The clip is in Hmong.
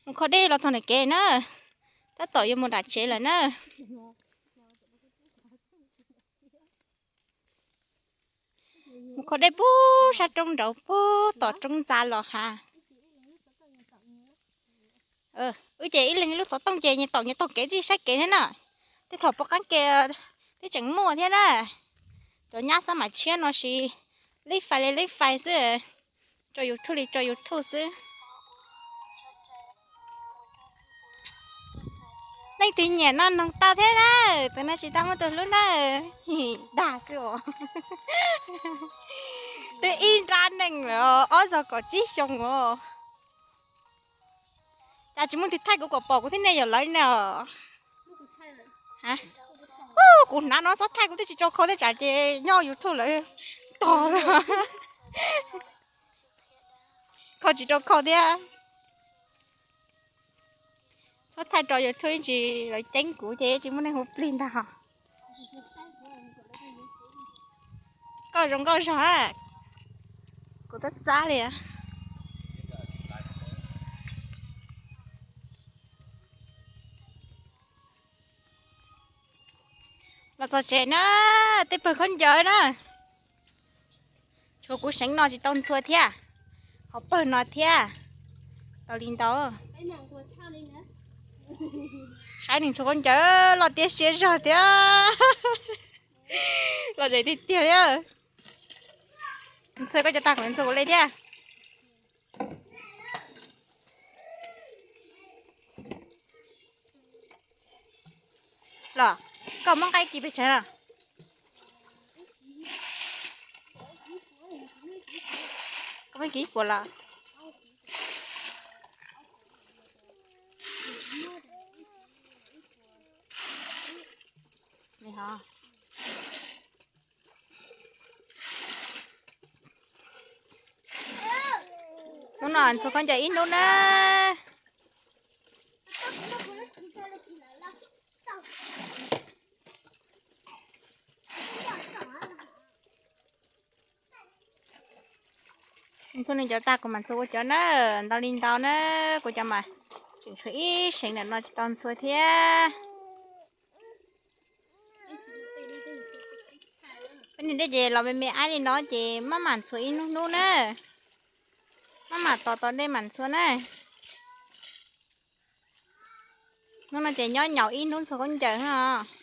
Mus kho dej los txog nram kev na, tab tom yuav mus nram tsev lawm na. Mus kho dej puag sab roob nraud puag tom roob ntxa los hav. Wb ces ib leeg ib lub xov tooj ces nyias tom nyias taug kev tsis saib kev thiab na. Tej thaum poob qab kev twb tseem muaj thiab na. Cov nyab xab mam tshiab no sis lib fais li lib fais xwb, tso YouTube li tso YouTube xwb. Leej twg nyiam no noog tau thiab na, tus no tsis tau muaj tus hlub na. Dag xwb os. Twb ib nrab neej lawm, ob zaug kaum tsib xyoo os. Cas tsis muaj tus thaij kuv kom pom kuv thiab ne, yog lawv ne os. Kuv hnav no txhob thaij kuv twb tsis rau khau thiab tsam ces nyob YouTube lawv tog lawm. Kho tsis rau khau thiab. Txhob thaij rau YouTube ib ntsis lawv ceeb kuv ces tsis muaj neeg hu plig ntag. Koj zoo nkauj zog, kuv tab txab li. Los txog tsev na, tej pawg khaub ncaws na. Tshuav kuv seev no tsis tau ntxhua thiab, ho pawg no thiab. Tau li ntau. Saib nws ntxhua khaub ncaws los tias siab zog thiab. Los zem tiag tiag li. Ntxhua koj cov tag kuv ntxhua kuv li thiab. Los, koj muab nqaij kis pes tsawg na? Koj muab kis puas los? Hnub no ntxhua khaub ncaws ib hnub na. Ntxhua nws cov tag kuv mam ntxhua kuv cov na, ntau li ntau na, kuv cov mas tseem tshuav ib seev ntawm no tsis tau ntxhua thiab. Peb niag dej ces los me me aib li no ces maj mam ntxhua ib hnub hnub na. Maj mam tos tos dej mam ntxhua na. Hnub no ces nyob nyaum ib hnub ntxhua khaub ncaws os.